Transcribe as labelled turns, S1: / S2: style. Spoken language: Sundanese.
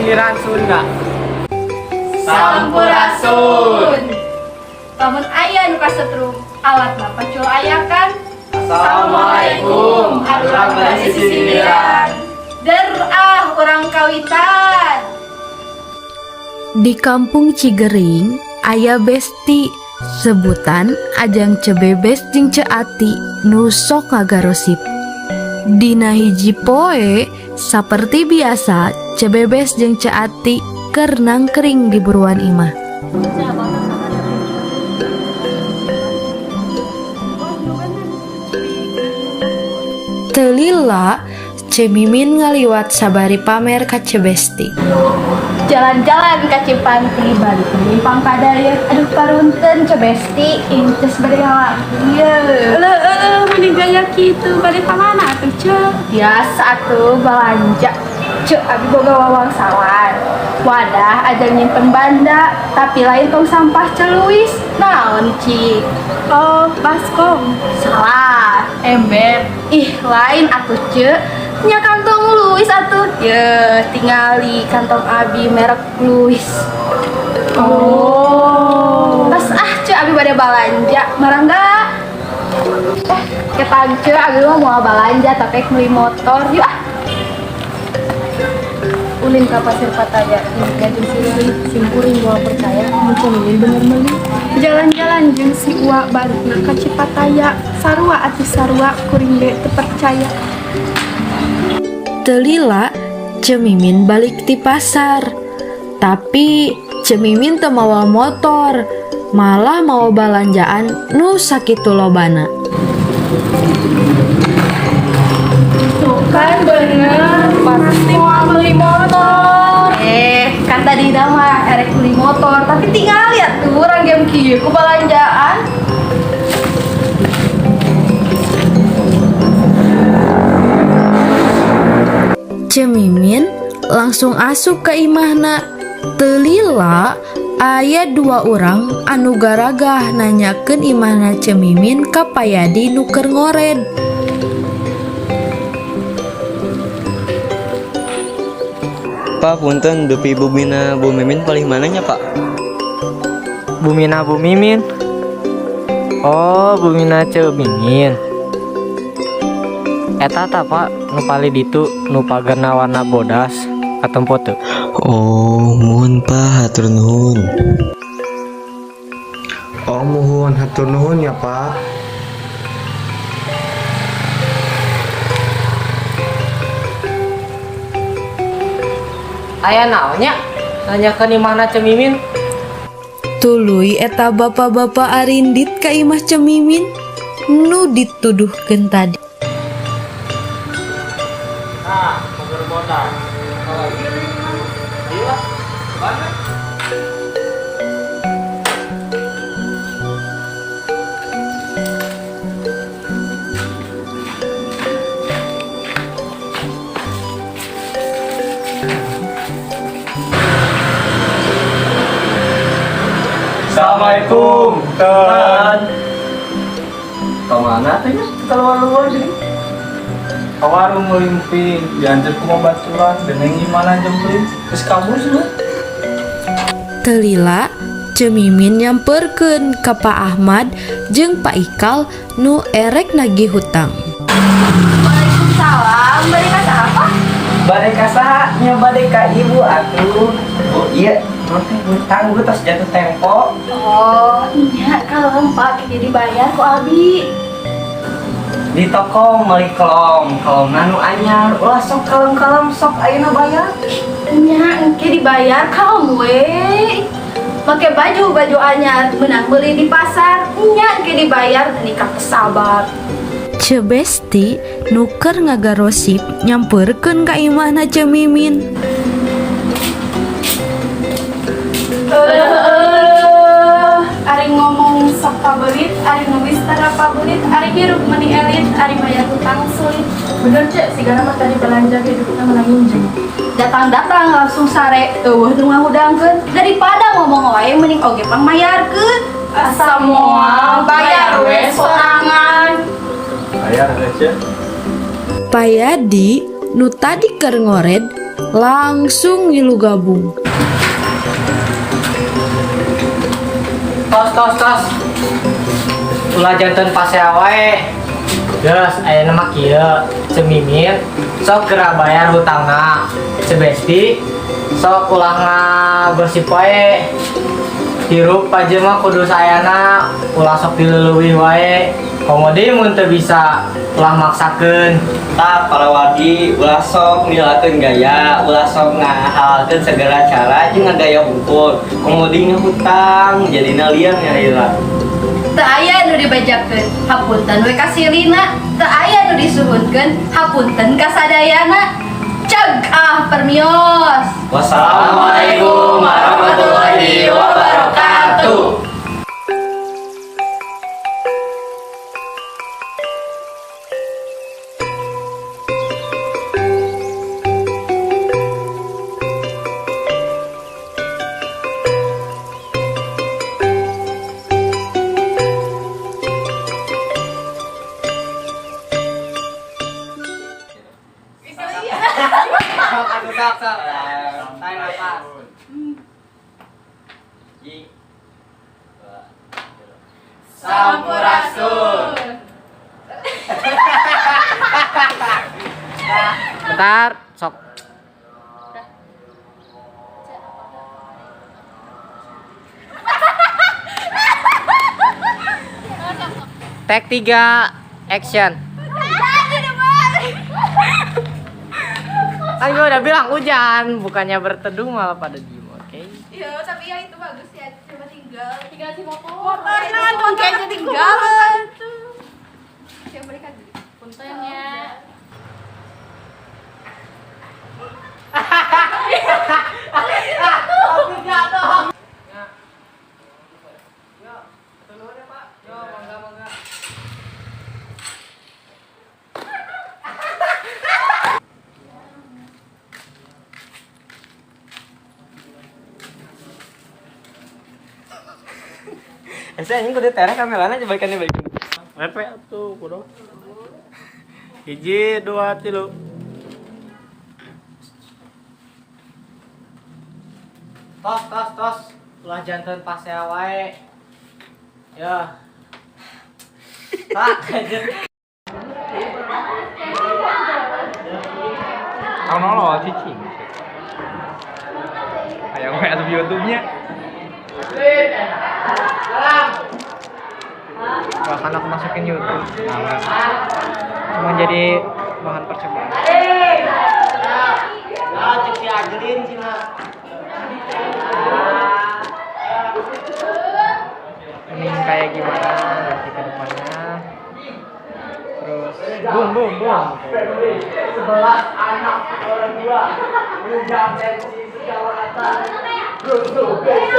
S1: Sisindiran Sunda.
S2: Sampurasun. Lamun aya nu kasetrum, alatna pacul ayakan.
S1: Assalamualaikum. Urang bade sisindiran.
S2: Der ah urang kawitan.
S3: Di kampung Cigering aya besti sebutan ajang Ceu Bebes jeung Ceu Ati nu sok ngagarosip. Dina hiji poe saperti biasa, Ceu Bebes jeung Ceu Ati keur nangkring di buruan imah. Teu lila Ceu Mimin ngaliwat sabari pamer ka Ceu Besti.
S2: Jalan-jalan ka Cipanti, balik nyimpang ka Dayeuh. Aduh, parunten, Ceu Besti, inces bade ieu.
S4: Eleuh, eleuh, meni gaya kitu, bade ka mana atuh, Ceu?
S2: Biasa atuh balanja. Ceu, abi boga wawangsalan. Wadah ajang nyimpen banda, tapi lain tong sampah celuis. Naon, Cik?
S4: Oh, baskom.
S2: Salah.
S4: Ember.
S2: Ih, lain atuh, Ceu. Nya kantong Louis atuh. Ye, tingali kantong abi merek Louis.
S4: Oh.
S2: Pas ah, Ceu, abi bade balanja. Marangga. Eh, ketang, Ceu, abi mah mau balanja tapi beli motor. Yuk ah.
S5: Ulin ka pasir Pattaya, jeung si Lili, simkuring moal percaya mun Ceu Mimin bener meuli.
S4: Jalan-jalan jeung si Uwa, balikna ka Cipataya. Sarua atuh sarua, kuring ge teu percaya.
S3: Teu lila Ceu Mimin balik ti pasar. Tapi Ceu Mimin teu mawa motor, malah mawa balanjaan nu sakitu lobana.
S4: Tuh kan bener, pasti mau beli motor.
S2: Eh, kan tadi mah erek beli motor, tapi tinggal lihat tuh orang game kieu ku balanjaan.
S3: Ceu Mimin langsung asup ka imahna. Teu lila aya dua orang anu garagah nanyakeun imahna Ceu Mimin ka Payadi nu keur ngored.
S6: Pak, punten, dupi bumina Bu Mimin palih mana nya, Pak?
S1: Bumina Bu Mimin. Oh, Bumina Ceu Mimin. Eta ta, Pak, nu palih ditu nu pagerna warna bodas katempo teu?
S6: Oh, muhun, Pak, hatur nuhun.
S7: Oh, muhun, hatur nuhun ya, Pak.
S1: Aya naon nya? Nanyakeun imahna Ceu Mimin.
S3: Tuluy eta bapak-bapak arindit ka imah Ceu Mimin nu dituduhkeun tadi.
S1: Nah, pagar bodas. Oh, iya, iya. Mana?
S6: Assalamualaikum. Ten. Ke mana teh nya? Keluar-luar sini.
S7: Ka warung melimping, diantar ku babaturan, dan yang gimana jempling, terus kabur sudah.
S3: Teu lila Ceu Mimin nyamperkeun ka Pak Ahmad jeung Pak Ikal nu erek nagih hutang.
S2: Waalaikumsalam, bade ka apa?
S1: Bade ka saha? Nya bade ka ibu atuh. Bu, iya, nanti hutang bu tos jatuh tempo.
S2: Oh, iya, kalau Pak jadi bayar ku abi.
S1: Di toko meuli kelom, kelomna nu anyar. Ulah sok kalem-kalem, sok ayeuna bayar.
S2: Nya, engke dibayar kalem we. Make baju baju anyar menang beli di pasar. Nya, engke dibayar nikah sabar.
S3: Ceu Besti nu keur ngagarosip nyamperkeun ka imahna Ceu Mimin.
S4: Eh, ari ngomong sok pabelit, ari nulis tara pabelit, ari hirup meni elit, ari bayar hutang sulit.
S5: Bener, Cek, sigana mah tadi belanja ge duitna menang nginjem.
S2: Datang-datang langsung sare, euweuh nu ngahudangkeun. Daripada ngomong wae mending oge pangmayarkeun.
S4: Asa moal bayar we sorangan.
S7: Bayar aja.
S3: Payadi nu tadi keur ngored Langsung ngilu gabung.
S1: Tos tos tos. Ulah janten pasea wae. Geus aya mah kieu, Ceu Mimin sok geura bayar hutangna. Ceu Besti sok ulah ngagosip wae. Hirup aja mah kudu sayana, ulah sok dileuwih wae. Komo deui mun teu bisa ulah maksakeun.
S6: Tah para wargi ulah sok nilakeun gaya, ulah sok ngahalalkeun segala cara jeung ngagaya hungkul. Komo deui ngahutang jadina liar nyalira.
S8: Teu aya nu dibejakeun, hapunten we ka silina. Teu aya nu disuhunkeun, hapunten ka sadayana. Ceg ah permios.
S6: Wassalamualaikum warahmatullahi wabarakatuh.
S1: Sok atuh sok sok. Tarik napas. Sampurasun. Bentar, sok. Take 3, action. Kan gue udah bilang hujan, bukannya berteduh malah pada diem, oke?
S2: Iya, tapi ya itu bagus ya. Coba tinggal.
S4: Tinggal si motor.
S2: Motornya tuh kayaknya tinggalan. Siapa mereka gitu?
S4: Puntennya.
S1: Yo, mangga mangga.
S6: Saya anjing kudu tereh kamerana coba balikan balikan.
S7: Lepe atuh kudu. 1, 2, 3.
S1: Tos tos tos. Ulah janten pasea wae. Ya. Pak, anjir.
S7: Tahun nol cicing. Hayang we asup YouTube-nya.
S1: Bahkan aku masukin YouTube. Cuma jadi bahan percobaan. Ini kayak gimana nanti ke depannya. Terus boom boom boom. 11 anak orang tua menjam MC segala kata. Runtuh BC,